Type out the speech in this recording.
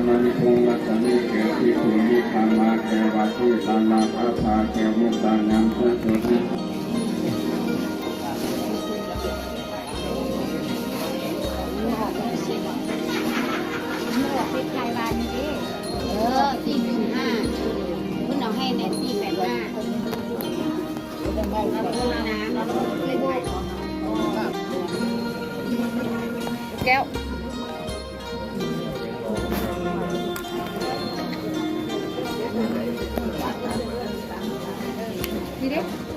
ມະນິພົງລັດສະມີ ແກ້ວທິດຖິງນິຄາມາ ແກ້ວວັດວິລາລາພາ ແກ້ວມຸກຕາງາມ ເພື່ອໂສດ ເອີ ສີ່ສູນຫ້າ ເພິ່ນເອົາໃຫ້ແນ່ ສີ່ແປດຫ້າ ແກ້ວ ນີ້ເດ້.